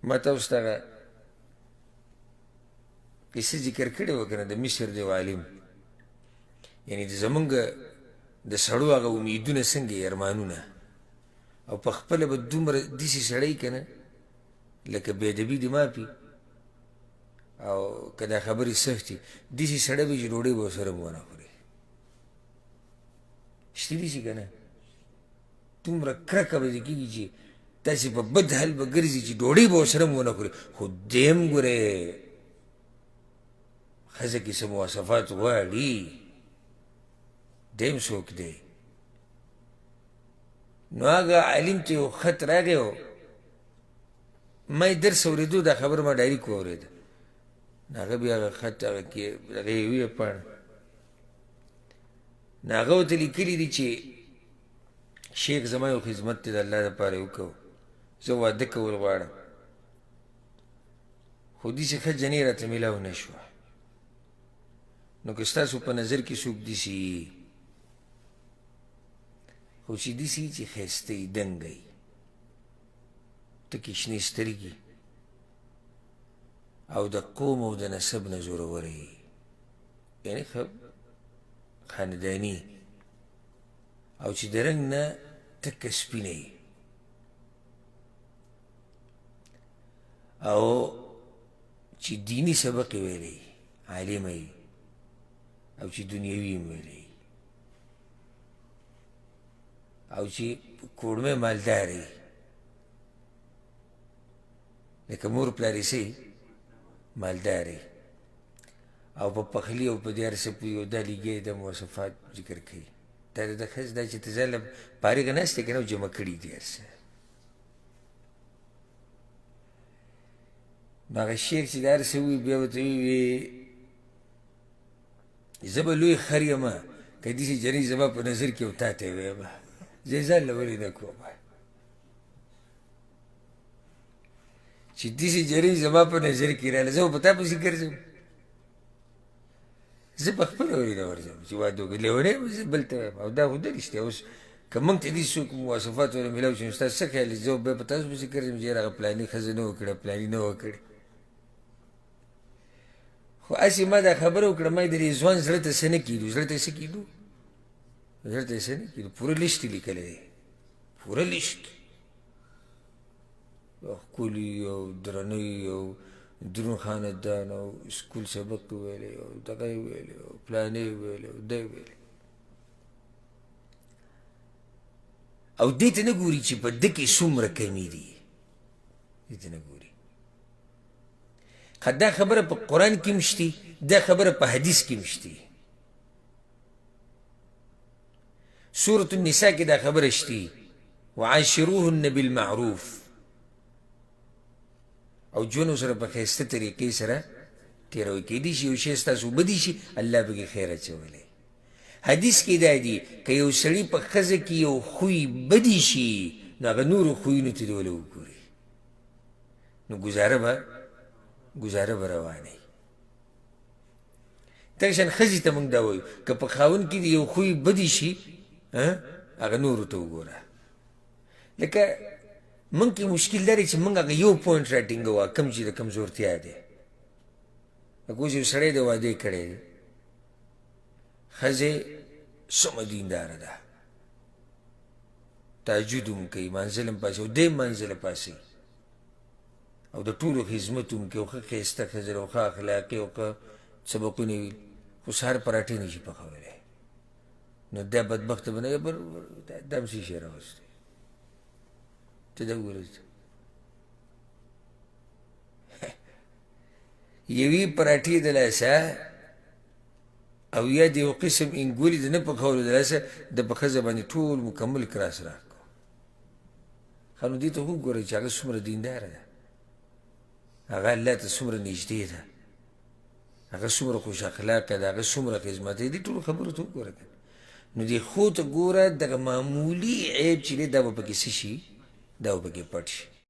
ما تاسو ته هغه قصه ذکر کړې وه که نه، د مصر د یو عالم، یعنې د زمونږ د سړو هغه امیدونه څنګه یې، ارمانونه، او په خپله به دومره داسې سړی که نه لکه بې ادبي دې معافي او که دا خبرې سختې، داسې سړی به چې ډوډۍ به ورسره هم ونه خوري. شته داسې که نه؟ دومره کرکه به دې کېږي چې تاسې په بد حال به ګرځي چې ډوډۍ به ورسره هم ونه خوري، خو دی هم ګورې ښځه کې څه مواصفات غواړي، دی هم څوک دی. نو هغه عالم ته یو خط راغی او ما یې درس اورېدو، دا خبره ما ډایرک واورېده. نو هغه بیا هغه خط هغه کې هغه یې ویې پاڼه، نو هغه ورته لیکلي دي چې شیخ زما یو خدمت دی د الله دپاره یې وکړو، زه واده کول غواړم، خو داسې ښه جنۍ راته میلاو نه شوه، نو که ستاسو په نظر کې څوک داسې خو چې داسې چې ښایسته یي، دنګه یي، تکې شنې سترګې او د قوم او د نسب نه زوروره یي، یعنې ښه خانداني، او چې د رنګ نه تکه سپینه یي، او چې دیني سبق یې ویلی، عالمه یي، او چې دنیوي یې ویلی، او چې کوړمه مالدار یي، لکه مور پلار یې څه مالدار یي، او په پخلي او په دې هر څه پوهېږي، او دا لګیا دا مواصفات ذکر کوي. دا د ښځې دا چې ته ځان له فارغه ناست یې که نه، جمع کړي دي هر څه. نو هغه شیخ چې دا هر څه ووایي، بیا ورته ووایي زه به لوی خر یم که داسې جنۍ زما په نظر کې او تا ته یې وایم، زه یې ځان له ولې نه کوم چې داسې جنۍ زما په نظر کې راله، زه به په تا پسې ګرځم، زه په خپله ولې نه ورځم چې واده وکړم، لېونی یم زه بل ته وایم. او دا خو ده رښتیا. اوس که موږ ته داسې څوک مواصفات ونه میلاو شي، نو ستاسو څه خیال دی؟ زه به بیا په تاسو پسې ګرځم چې یاره هغه پلاني ښځه نه وه کړې، پلاني نه وه کړې. خو هسې ما دا خبره وکړه، ما یې د دې ځوان زړه ته څه نه کېدو، زړه ته یې څه کېدو، زړه ته یې څه نه کېدو. پوره لیست یې لیکلی دی، پوره لیست، ښکلي او درنۍ او درون خاندان او سکول سبق یې ویلی او دغه یې ویلی او پلانې یې ویلی او دی ویلی، او دې ته نه ګوري چې په ده کې څومره کمي دي، دې ته نه ګوري. دا خبره په قرآن کې هم شته، دا خبره په حدیث کې هم شته. سورة النساء کې دا خبره شته، وعاشروهن بالمعروف، او ژوند سره په ښایسته طریقې سره تېروئ. کېدای شي یو شی ستاسو بدي شي، الله پکې خیر اچولی. حدیث کې دا دي که یو سړي په ښځه کې یو خوی بدي شي، نو هغه نورو خویونو ته دې وله وګوري، نو ګزاره به روانه وي. دغه شان ښځې ته موږ دا وایو که په خاوند کې د یو خوی بدي شي، هغه نورو ته وګوره. لکه موږ کې مشکل دا دی چې موږ هغه یو پوینټ راټینګوو کوم چې د کمزورتیا دی. لکه اوس یو سړی د واده کړی دی، ښځې څومره دینداره ده، تهجد هم کوي، لمانځه هم پاڅي او دی هم لمانځه له پاڅي، او د ټولو خدمت هم کوي، او ښه ښایسته ښځه ده، او ښه اخلاقي او ښه سبقونه وي، خو سهار پراټې نه شي پخولی. نو دا بدبخته به نه دا هم څه شی راوستی، ته دا وګوره یوې پراټې د لاسه او یا د یو قسم انګولي د نه پخولو د لاسه د په ښځه باندې ټول مکمل کراس راکړو. ښه نو دې ته وګوره چې هغه څومره دینداره ده، هغه الله ته څومره نږدې ده، هغه څومره خوش اخلاقه ده، هغه څومره خدمت دی، دې ټولو خبرو ته وګوره که نو دې ښو ته ګوره، دغه معمولي عیب چې دی دا به پکې څه شي، دا به پکې پټ شي.